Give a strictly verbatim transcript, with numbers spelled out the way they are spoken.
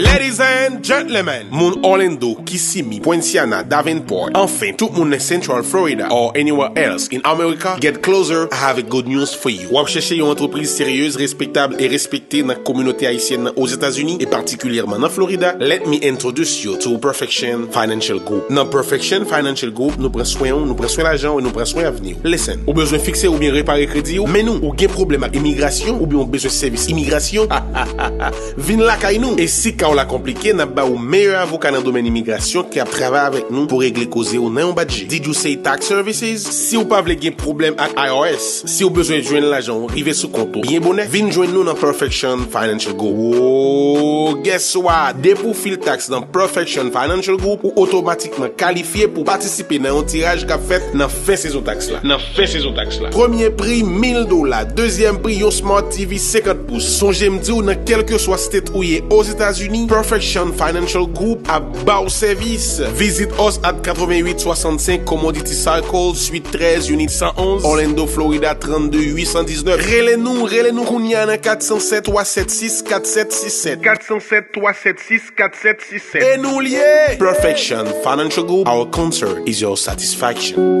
Ladies and gentlemen, moun Orlando, Kissimmee, Poinciana, Davenport, anfen, tout moun nan Central Florida or anywhere else in America, get closer, I have a good news for you. W ap chèche yon antrepriz seryez, respektab e respekte nan kominote ayisyèn nan Ozetazini, e patikilyèman nan Florida? Let me introduce you to Perfection Financial Group. Nan Perfection Financial Group, nou pran swen w, nou pran swen lajan w, e nou pran swen avni w. Listen, ou bezwen fikse oubyen repare kredi w? Men nou, ou gen pwoblèm ak imigrasyon oubyen ou bezwen sèvis imigrasyon? Vin lakay nou. E si ka w la konplike, n ap ba ou meyè avoka nan domèn imigrasyon ki ap travay avèk nou pou regle koze w nan yon badje. Did you say tax services? Si w pa vle gen pwoblèm ak I R S, si w bezwen jwenn lajan w rive sou kont ou byen bonè, vin jwenn nou nan Perfection Financial Group. Wooo, guess what? Depi w fil taks nan Perfection Financial Group, ou otomatikman kalifye pou patisipe nan yon tiraj k ap fèt nan fen sezon taks la. Nan fen sezon taks la. Premye pri, mil dola. Dezyèm pri, yon Smart T V senkant pous. Sonje m di w, nan kèlkeswa state ou ye Ozetazini, Perfection Financial Group ap ba w sèvis. Visit us at quatre-vingt-huit soixante-cinq Commodity Circle, Suite treize, Unit cent onze, Orlando, Florida, trente-deux huit cent dix-neuf. Rele nou, rele nou kounye a nan quatre cent sept trois sept six quatre sept six sept. Quatre cent sept trois sept six quatre sept six sept. E nou l ye! Perfection Financial Group, our concern is your satisfaction.